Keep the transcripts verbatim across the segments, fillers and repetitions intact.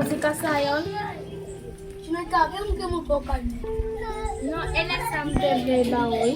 Ti kasayòl. Ti men ka gen m ke mwen poko kalme. Non, e lè sa m te vle ba ou, wi.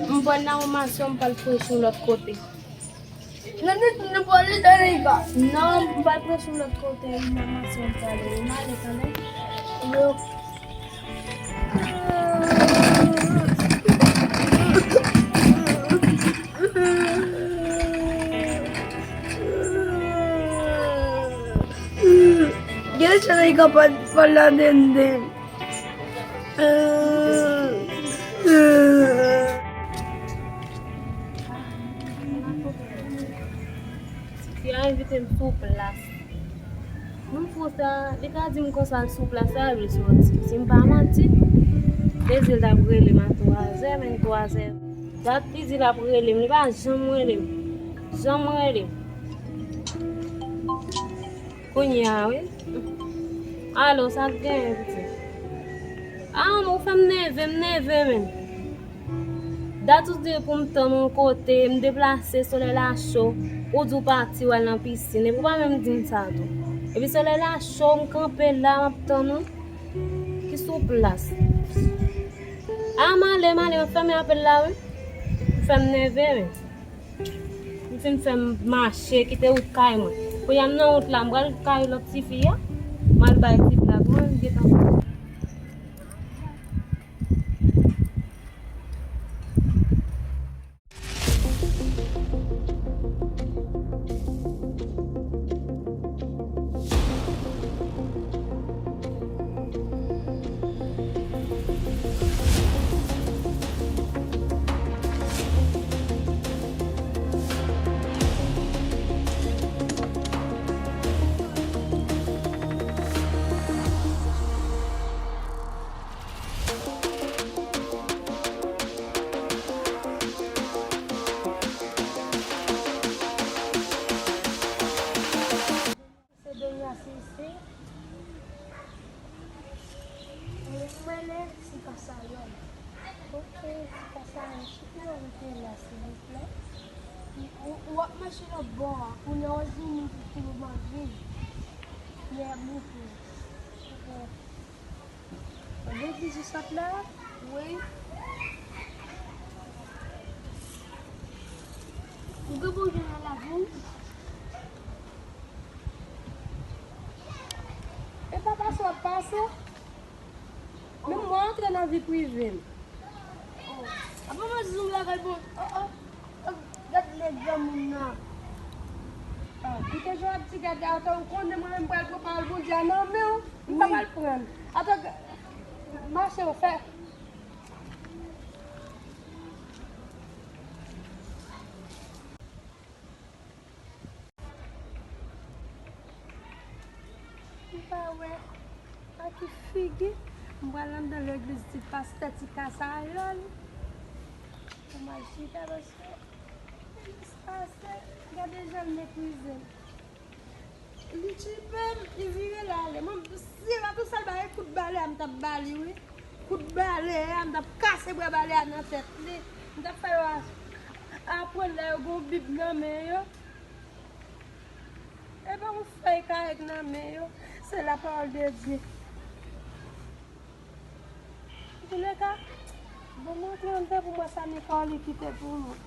M pral nan yon masyon, m pral foure sou lòt kote. Nan nèt, nou pral ale nan Riga. Non, m pral foure sou lòt kote, wi, nan masyon, m pral ale, wi, m ale, tande. Yo. Gen chan li ka pa, pa la dende. Tifi a envite m sou plas. Moun fou sa, li ka di m konsa l sou plas la, li sou manti. Si m pa manti, Dezi l t ap rele m a twazè, menm twazè. Dat li di l ap rele m, li pa janm rele m. Janm rele m. Kounye a, wi. Alo, sa k genyen, pitit? A, ou fè m nève, m nève menm. Dat ou di pou m tann yon kote, m deplase, solèy la cho, ou di w pati w al nan pisin, epi w pa menm di m sa tou. Epi solèy la cho, m kanpe la, m ap tann ou, ki sou plas. A, m ale, m ale, m ap fèmen apèl la, wi. Ou fè m nève, wi. M fin fè m mache, kite wout kay mwen. Kounye a m nan wout la, m pral kay lòt tifi a. M al bay ti blag mwen, m gentan. Se Donya Sisi. Mwen rele Ti Kasayòl. Ok, Ti Kasayòl, ki kote w rete la, silvouplè? Ou, ou ap mache lòt bò a, kounye a w ap di moun ki konnen w ap viv. Lè bouke. Legliz ou sot la? Wi. Ou gen pou jwenn nan lavi w? E pa pase w ap pase? Menm mwen antre nan vi prive m. Oh. Apa mwen di yon bagay bon. Oh, oh. Gad nèg granmoun nan. Ah, koute jan w ap di gade a, atò ou konnen mwen menm m pral pran pawòl Bondye a nan men w, m pa pral pran l. Atò, mache w fè. M pa wè a ki figi m pral anndan legliz ti pastè Ti Kasayòl. Pou m al chita paske legliz pastè, gade jan l meprize m. Li tchipe m, li vire l ale. Mwen, si se pa pou sa l ba li kout bale a, m t ap ba li, wi. Kout bale a, m t ap kase bwa bale a nan tèt li. M t ap fè yo a-, aprann lè yo gon Bib nan men yo. E pa yon fèy kayèk nan men yo. Se la parole de Dieu. Antouleka, bon, mwen antre anndan pou mwen sa Nicole kite pou mwen.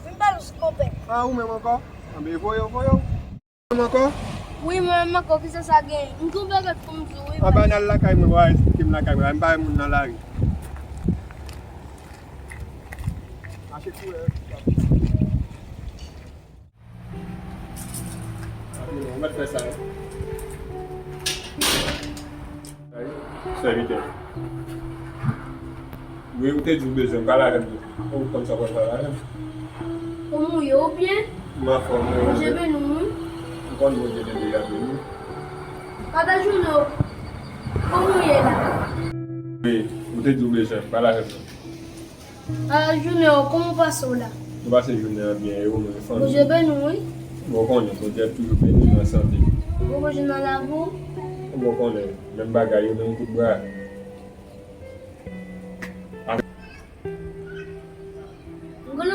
Vin pale w, konpè. A, ou menm ankò? Anben, voye w, voye w. Ou menm ankò? Wi, mwen menm ankò, kisa sa gen? M gon bagay pou m di w, wi. Anben, ann al lakay mwen, w a esplike m lakay mwen, m pa wè moun nan lari. Mache kouri. Ou mèt fè sa, wi. Sèvitè. Wi, ou te di w bezwen m, pale avè m tou. Ou konn sa w pral pale avè m. Kòman w ye, ou byen? M anfòm, wi. Bondye beni w, wi. M konn Bondye beni w, l ap beni w. Kòman jounen w? Kòman w ye la? Wi, ou te di w bezwen m, pale avè m tou. A, jounen an, kòman w pase w la? Mwen pase jounen an byen, e ou menm, fanmi? Bondye beni w, wi. Bon, ou konnen, Bondye ap toujou beni nou an sante. Ou poko jwenn nan lavi w? Bon, ou konnen, menm bagay yo, menm kout bra.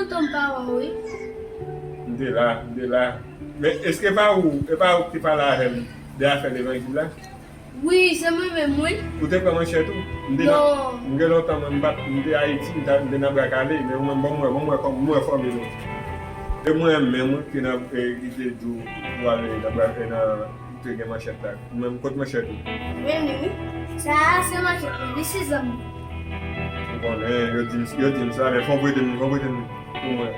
Lontan m pa wè w, wi. M te la, m te la. Men èske pa ou, e pa ou ki te pale avè m de afè levanjil la? Wi, se mwen menm, wi. Ou te pran manchèt ou? M te nan, non. M gen lontan mwen, m pa, m te Ayiti, m ta, m te nan Bwa Kale, men ou menm, bon, mwen, bon, mwen, kòm, mwen fòme nou. E mwen menm, wi, ki nan, e, ki te di w pou ale nan Bwa, e, nan, ou te gen manchèt la. Ou menm, kot manchèt ou? Mwen li, wi. Sa a, se manchèt mwen, li se zam mwen. Ou konnen, yo di m, yo di m sa, men fò w prete m, fò w prete m pou mwen.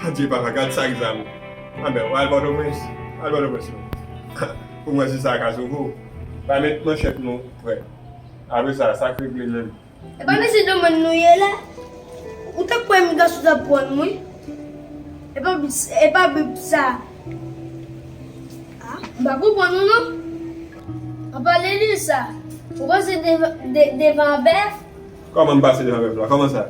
Adye papa, gad sa k zam. Anben, w al Pòtoprens, al Pòtoprens non. Pou mwen, se sa ka sove w. Pa met manchèt nou prè. Apre sa, sa k regle menm? E pa nan se domèn nou ye la. Ou te kwè m gason t ap pran nou, wi. E pa, e pa Bib sa. Ah, m pa konprann ou non. An pale de sa. Ou pase devan, de, devan bèf? Kòman m pase devan bèf la? Kòman sa?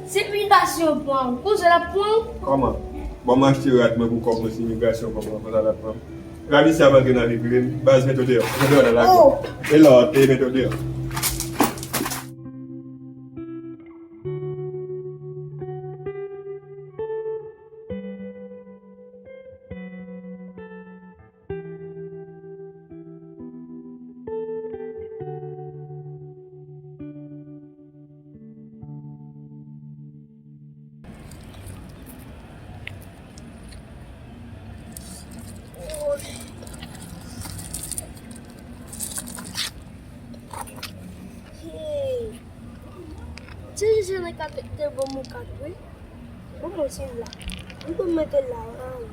Si imigrasyon pran ou, konsa l ap pran ou? Kòman? Bon, m achte rad mwen pou kòb mwen, si imigrasyon pran mwen, konsa l ap pran m? Rabi sa ap antre nan figi m. Baz, mete w deyò. Mete w deyò nan lakou. Oh! E lòt, e mete w deyò. Hey! Ti Jije nan kat te ban mwen kat, wi. Bon, mwen se la. Mwen pou mete la, wi.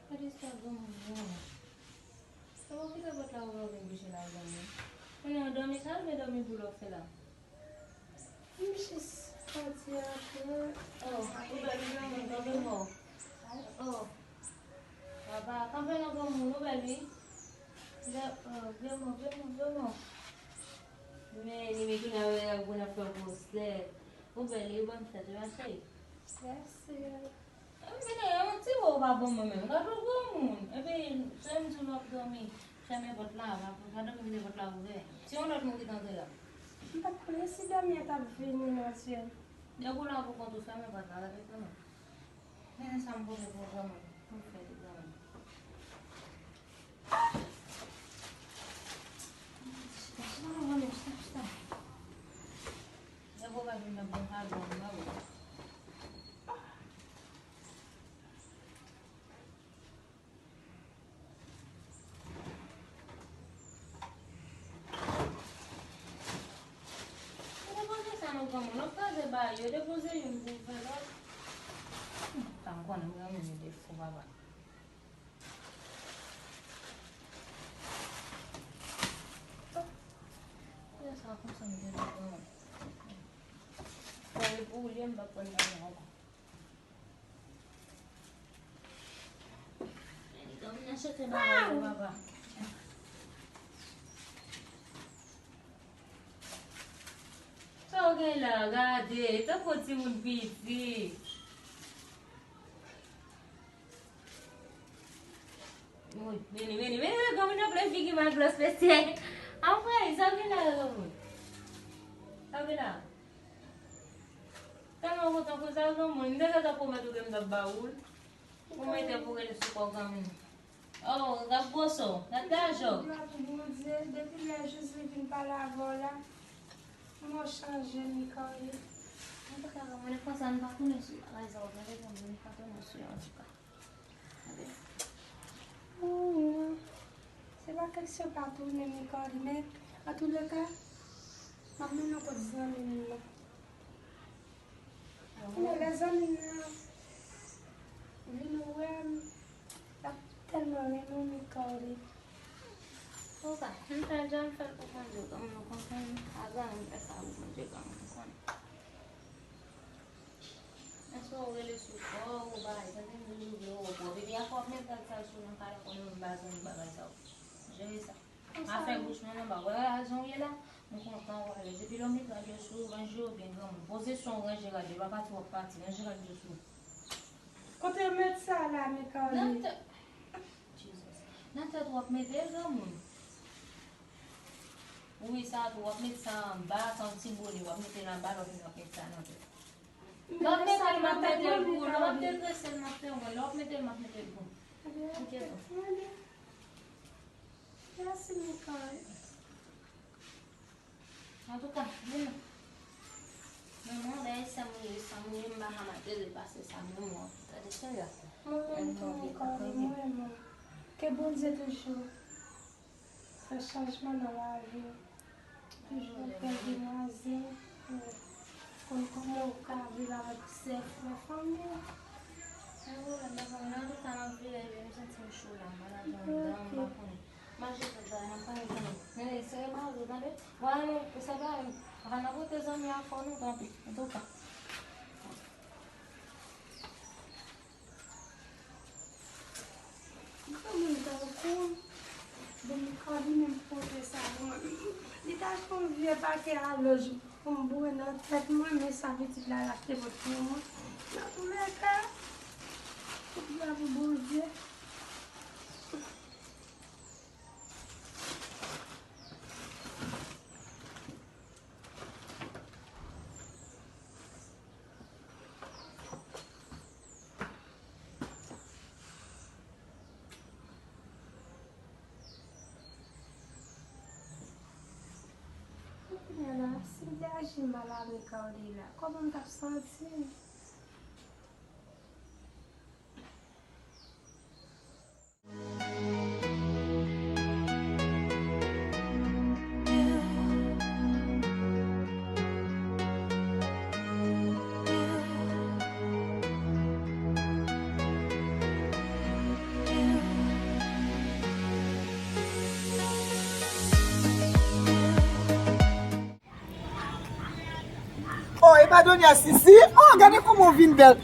Gade istwa granmoun nan. Sa w kite pòt la ouvè, ou vin kouche la, granmoun? Kounye a w dòmi sa, oubyen dòmi boul w ap fè la? M jis pati antre. Oh, ou bèl wi granmoun, kanpe mò. Oh. Papa, kanpe non granmoun, ou bèl wi. Vre, oh, vre mò, vre mò, vre mò. Men, li men kounye a wè granmoun ap fè pwosè. Ou bèl wi, bòn fèt wi, ma chérie. Mèsi. Mwen vini yon ti wo pa bon mwen menm. Gad yon granmoun. Epi, se m di w lè w ap dòmi, fèmen pòt la, pa, pa dòmi kite pòt la ouvè. Si yon lòt moun ki t antre la. M pa t konnen si dòmi an t ap vini, Matye. Depi w la pou kont ou, fèmen pòt la, rete fèmen. Men sa m pote pou granmoun, pou fè li granmoun. Chita, chita, chita, chita. Depi w pa vin nan bon kado, m nan bon. Yo depoze sa non granmoun, lòt kraze ba yo, depoze youn pou fè lòt. Hmm, sa m konnen granmoun yo defo papa. Yo sa konsa m gen granmoun. Fò e pou ou liye m pa pran nan men ankò. Sa w gen la, gade, tankou timoun piti. Wi, vini, vini, vini, vini, granmoun nan plen figi m ak glòs mesye. Anmwey, sa w gen la, granmoun? Sa w gen la? Tèlman kontan konsa, granmoun. M te gentan pwomèt ou ke m t ap ba ou l. Ou mete pou rele sou kò granmoun. Oh, gad gwoso, gad lajò. Glwa pou Bondye, depi lè Jezi vin pale avè w la, mò chanje, li kanpe. Antouka, mwen konsa m pa tounen sou bagay sa yo, gade kòm m pa tounen sou yo antouka. Gade. Oh, non. Se pa kesyon pa tounen, Michael, men antouleka, m ap mennen w kot zanmi m nan. Kounye a lè zanmi m nan vin wè m, l ap tèlman renmen w, Michael. Antouka, m fè djòl, m fè l pou Bondye, kòm nou konprann, a zanmi m fè sa pou Bondye, kòm nou konprann. Èske w rele sou kò w, ou bagay, tande m di w vle w pwòp. Epi afè w ap met rad sal sou nan kay la, konnen m pa zanmi bagay sa yo. Jere sa. Afè bouch mwen nan ba. Wè rayon w ye la, m kontan w alèz. Epi lè w met rad yo sou, ranje yo byen granmoun. Pozisyon w ranje rad yo, pa pati w ap pati, ranje rad yo sou. Kote w met sa la, Michael? Nan tè-, Jesus. Nan tèt w ap mete l granmoun. Wi, sa tou, w ap met sa anba, sa yon ti bone, w ap mete l anba, lè w fini w ap met sa nan tèt. Lè w ap mete l, m ap mete l pou ou, lè w ap detrese l, m ap fè w wè, lè w ap mete l, m ap mete l pou ou. Enkyèt ou. Mèsi, Michael. Antouka, vin non. Non, non, dayè sa mwen ye, sa mwen ye, m pa ka maltrete l pase sa, mwen, mwen. Gade sa y ap fè. Mwen menm tou, Michael, mwen menm. Ke Bondye toujou fè chanjman nan lavi w. Toujou fè demwazèl, konn kòman w ka viv avèk sè, frè, fanmi w. Antouka, m ap viv, m santi m cho la, m malad anndan, m pa konnen. Manje sot la, nan pa gen zanmi. Men, sere manje, tande? Vwala, nou, se pa, pa nan pote zanmi a fò nou, tanpri. Antouka. Yon moun tankou m, bon, m ka vin m pote sa, mwen. Li ta fè yon vye pake alòj pou m boure nan tèt mwen, men sa pitit la, l achte pot pou mwen. Nan tou lè ka, tout glwa pou Bondye. Kounye a la, si m te aji mal avèk Carly la, kòman m t ap santi m? Oh, e pa Donya Sisi? Oh, gade kòman w vin bèl.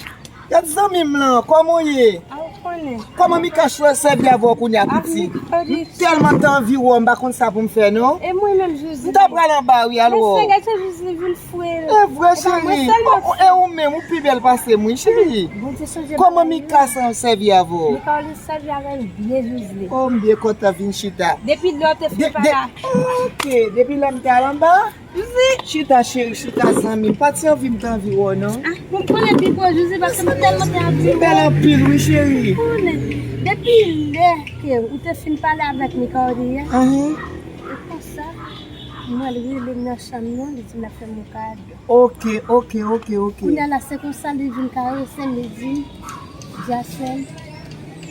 Gade zanmi m lan, kòman w ye? A, ou konnen. Kòman Mika chwa sèvi avè w kounye a, pitit? M tèlman t anvi wè w, m pa konn sa pou m fè, non. E mwen menm, Jozli. M ta pral anba, wi, alò. Mesye, gade sa Jozli vin fre. E vre, cheri. Oh, oh, e ou menm, ou pi bèl pase m, wi, cheri. Bondye sonje bagay yo. Kòman Mika sa sèvi avè w? Mika, li sèvi avè m byen, Jozli. Oh, m byen kontan vin chita. Depi lè w te fin pale. Ok, depi lè m t al anba. Chita, cheri, chita, zanmi m. Pati anvi m te anvi wè w, non. Ah, mwen konnen pi gwo Jozli, paske mwen tèlman te anvi wè w. Bèl anpil, wi, cheri. Mwen konnen. Depi lè ke ou te fin pale avèk Michael yè, e konsa, mwen, li rele m nan chanm nan, li di m l ap fè m yon kado. Ok, ok, ok, ok. Kounye a la, se konsa li vin karese m, li di, Jacel,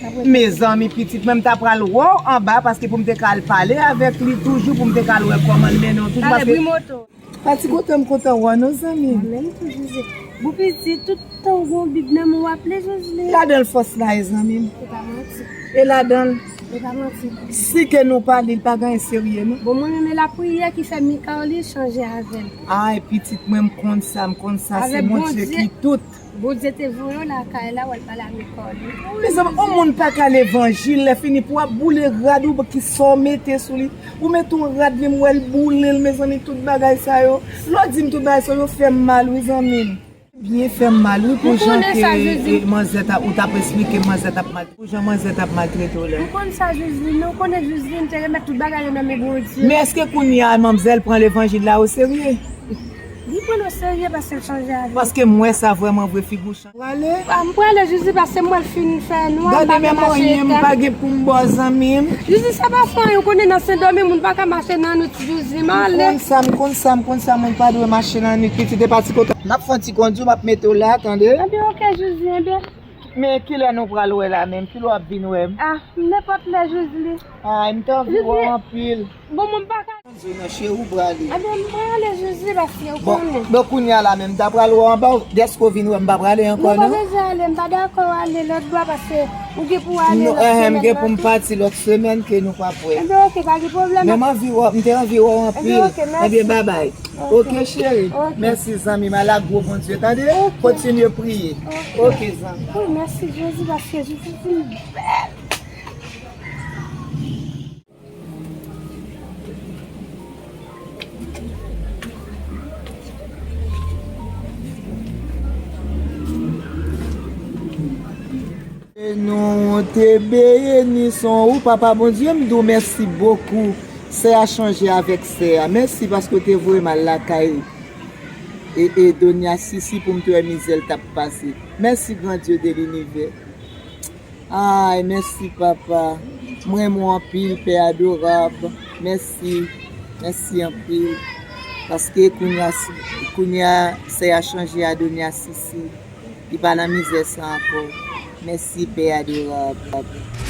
Mezanmi, pitit mwen, m ta pral wè w anba, paske pou m te ka al pale avèk li toujou, pou m te ka al wè kòman l mennen w toujou, paske... Pale bri moto. Pati kontan, m kontan wè w non, zanmi m. Mwen menm tou, Jozli. Bon, pitit, tout tan w gon bib nan men w, w ap li, Jozli. Ladan l fòs la ye, zanmi m. Se pa manti. E ladan l. Se pa manti. Si ke nou pa li, l pa gen anyen serye, non. Bon, mwen menm, e lapriyè ki fè Michael li chanje avè m. Ay, pitit mwen, m konn sa, m konn sa. Se Bondye ki tout. Bondye te voye w lakay la, w al pale avèk Carly. Mezanmi, yon moun pa ka levanjil, lè fini pou w ap boule rad ou, ki sa w mete sou li. Ou mete yon rad, men m wè l boule l, mezanmi, tout bagay sa yo. Lè w di m tout bagay sa yo, yo fè m mal, wi, zanmi m. Byen fè m mal, wi, pou jan ke, e, manzè t ap, ou t ap esplike manzè t ap mal, pou jan manzè t ap maltrete w la. M konn sa, Jozli, non, ou konnen Jozli, m te remèt tout bagay yo nan men Bondye. Men èske kounye a, manmzèl pran levanjil la oserye? Li pran w serye paske l chanje avi. Paske m wè sa vrèman vre, figi w chanje. Prale? A, m prale, Jouzli, paske m wè l fin fè nwa, m pa ka mache. Gade menm anyen, m pa gen pou m ba w, zanmi m. Jouzli, sa pa fè anyen, ou konnen nan Sendomeng, moun pa ka mache nan nwit, Jouzli, m ale. M konn sa, m konn sa, m konn sa, moun pa dwe mache nan nwit, pitit, e pa ti kote. M ap fè yon ti kondwi, m ap mete w la, tande? Ebyen, oke, Jouzli, ebyen. Men kilè nou pral wè la menm? Kilè w ap vin wè m? A, nenpòt lè, Jouzli. A, m t anvi wè w anpil. Bon, mwen pa ka. Bondye nan cheri, ou prale. Ebyen, mwen ale, Jouzli, paske ou konnen. Bon, kounye a la menm, m ta pral wè w anba, dèske w vin wè m pa prale ankò, non? Non, pa bezwen ale, m pa dakò ale lòt bò paske ou gen pou w ale lòt semèn. Non, m gen pou m pati lòt semèn ke nou p ap wè. Ebyen, oke, pa gen pwoblèm. Men m anvi wè w, m te anvi wè w anpil. Ebyen, oke, mèsi. Ebyen, babay. Oke, cheri. Oke. Mèsi, zanmi m, al ak gwo Bondye, tande? Oke. Kontinye priye. Oke. Oke, zanmi. Wi, mèsi, Jezi, paske Jezi fin bèl. Nou te beni son ou, Papa Bondye, m di w mèsi bokou. Sè a chanje avèk sè a. Mèsi paske w te voye m al lakay e, e Donya Sisi pou m te wè mizè l t ap pase. Mèsi, Gran Dye de linivè. Ay, mèsi, Papa. M renmen w anpil, Pè adorab. Mèsi. Mèsi anpil. Paske kounye a, kounye a, sè a chanje a Donya Sisi. Li pa nan mizè sa ankò. Mèsi, Pè adorab.